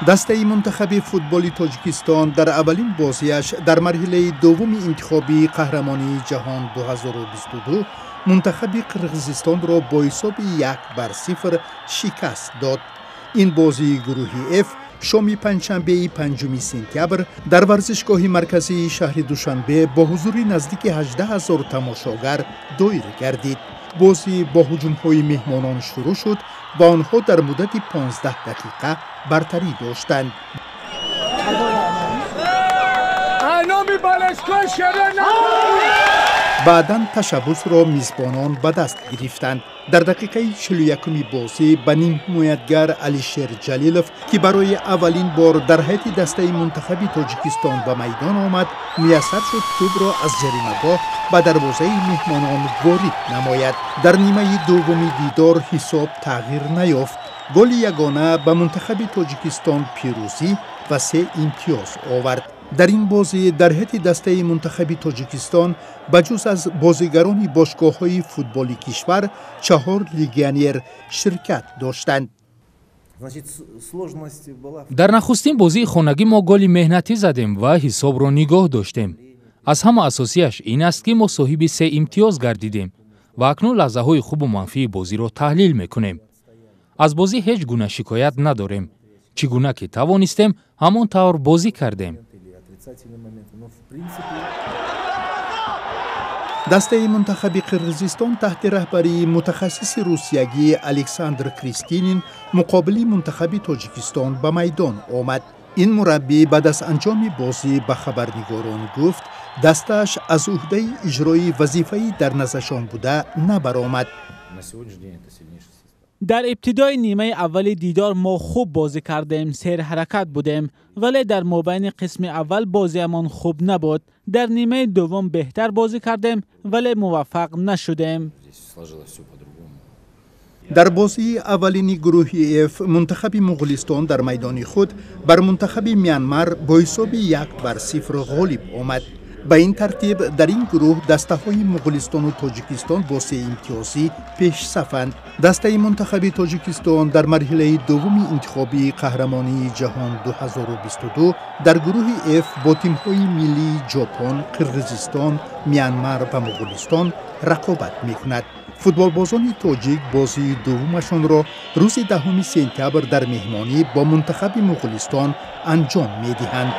Дастаи мунтахаби футболи Тоҷикистон дар аввалин бозиаш дар марҳилаи дуввуми интихобии қаҳрамонии ҷаҳон 2022 мунтахаби Қирғизистонро бо ҳисоби 1-0 шикаст дод. Ин бозии гурӯҳи F шоми панҷшанбеи 5 сентябр дар варзишгоҳи марказии шаҳри Душанбе бо ҳузури наздики 18 ҳазор тамошогар доир гардид. Бозӣ бо ҳуҷумҳои меҳмонон шурӯъ шуд ва онҳо дар муддати 15 дақиқа бартарӣ доштанд. Баъдан ташаббусро мизбонон ба даст гирифтанд. Дар дақиқаи 41-уми бозӣ ба нимҳимоятгар Алишер Ҷалилов, ки барои аввалин бор дар ҳайати дастаи мунтахаби Тоҷикистон ба майдон омад, муяссар шуд тӯбро аз ҷаримагоҳ ба дарвозаи меҳмонон ворид намояд. Дар нимаи дуввуми дидор ҳисоб тағйир наёфт. Голи ягона ба мунтахаби Тоҷикистон пирӯзӣ ва 3 имтиёз овард. Дар ин бозӣ дар ҳайати дастаи мунтахаби Тоҷикистон ба ҷуз аз бозигарони бошгоҳҳои футболи кишвар 4 легионер ширкат доштанд. Дар нахустин бозии хонагӣ мо голи меҳнатӣ задем ва ҳисобро нигоҳ доштем. Аз ҳама асосияш ин аст, ки мо соҳиби 3 имтиёз гардидем ва акнун лаҳзаҳои хубу манфии бозиро таҳлил мекунем. Аз бозӣ ҳеҷ гуна шикоят надорем. Чӣ гуна ки тавонистем, ҳамон тавр бозӣ кардем. Дастаи мунтахаби Қирғизистон таҳти раҳбарии мутахассиси русиягӣ Александр Кристинин муқобили мунтахаби Тоҷикистон ба майдон омад. Ин мураббӣ баъд аз анҷоми бозӣ ба хабарнигорон гуфт, дастааш аз ӯҳдаи иҷрои вазифаи дар наздашон буда набаромад. Дар ибтидои нимаи аввали дидор мо хуб бозӣ кардем, серҳаракат будем, вале дар мобайни қисми аввал бозиамон хуб набуд. Дар нимаи дуввум беҳтар бозӣ кардем, вале муваффақ нашудем. Дар бозии аввалини гурӯҳи F мунтахаби Муғулистон дар майдони худ бар мунтахаби Мянмар бо ҳисоби 1-0 ғолиб омад. Ба ин тартиб дар ин гурӯҳ дастаҳои Муғулистону Тоҷикистон бо 3 имтиёзӣ пешсафанд. Дастаи мунтахаби Тоҷикистон дар марҳилаи дуввуми интихобии қаҳрамонии ҷаҳон 2022 дар гурӯҳи F бо тимҳои миллии Ҷопон, Қирғизистон, Мянмар ва Муғулистон рақобат мекунад. Футболбозони тоҷик бозии дуввумашонро рӯзи 10 сентябр дар меҳмонӣ бо мунтахаби Муғулистон анҷом медиҳанд.